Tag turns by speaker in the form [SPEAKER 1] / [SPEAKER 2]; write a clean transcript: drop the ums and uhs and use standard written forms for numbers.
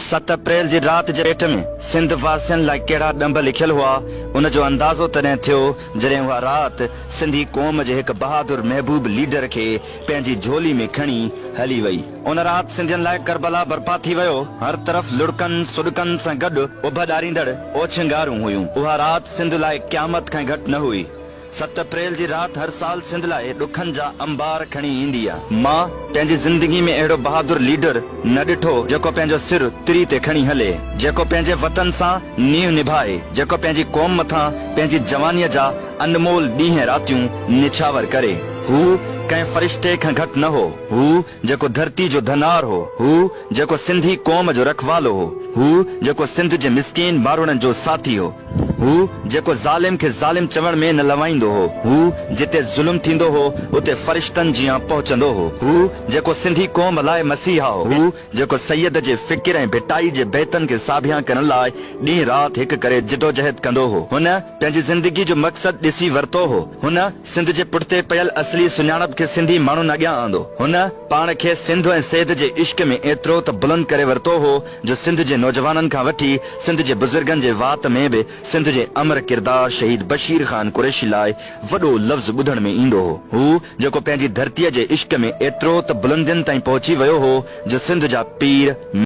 [SPEAKER 1] ست اپريل جي رات جي پيٽ ۾ سنڌ واسين لاء ڪهڙا ڏنڀ لکيل هئا، ان جو اندازو تڏهن ٿيو، جڏهن اها رات سنڌي قوم جي هڪ بهادر محبوب ليڊر کي پنهنجي جهولي ۾ کڻي هلي وئي. ان رات سنڌين لاء ڪربلا برپا ٿي ويو. هر طرف لڙڪن، سڏڪن سان گڏ اڀ ڏاريندڙ اوڇنگارون هيون. اها رات سنڌ لاء قيامت کان گهٽ نه هئي. ست اپريل جي رات هر سال سنڌ لاء ڏکن جا انبار کڻي ايندي آ. مان پنهنجي زندگي ۾ اهڙو بهادر ليڊر نه ڏٺو جيڪو پنهنجو سر تري تي کڻي هلي، جيڪو پنهنجي وطن سان نينهن نڀائي، جيڪو پنهنجي قوم مٿان پنهنجي جوانيء جا انمول ڏينهن راتيون نڇاور ڪري. هو ڪنهن فرشتي کان گهٽ نه هو. هو جيڪو ڌرتي جو ڌنار هو. هو جيڪو سنڌي قوم جو رکوالو هو. هو جيڪو سنڌ جي مسڪين ماروئڙن جو ساٿي هو. هو جيڪو ظالم کي ظالم چوڻ ۾ نه لوائيندو هو. هو جتي ظلم ٿيندو هو، اتي فرشتن جيان پهچندو هو. هو جيڪو سنڌي قوم لاء مسيحا هو. هو جيڪو سيد جي فڪر ۽ ڀٽائي جي بيتن کي ساڀيان ڪرڻ لاء ڏينهن رات هڪ ڪري جدوجهد ڪندو هو. هن پنهنجي زندگي جو مقصد ڏسي ورتو هو. هن سنڌ جي پٺتي پيل اصلي سڃاڻپ کي سنڌي ماڻهن اڳيان آندو. هن پاڻ کي سنڌ ۽ سيد جي عشق ۾ ايترو ته بلند ڪري ورتو هو جو سنڌ جي نوجوانن کان وٺي سنڌ جي بزرگن جي وات ۾ به سنڌ جي امر ڪردار شهيد بشير خان قريشي لاء وڏو لفظ ٻڌڻ ۾ ايندو هو. هو جيڪو پنهنجي ڌرتيء جي عشق ۾ ايترو ته بلندين تائين پهچي ويو هو جو سنڌ جا پير،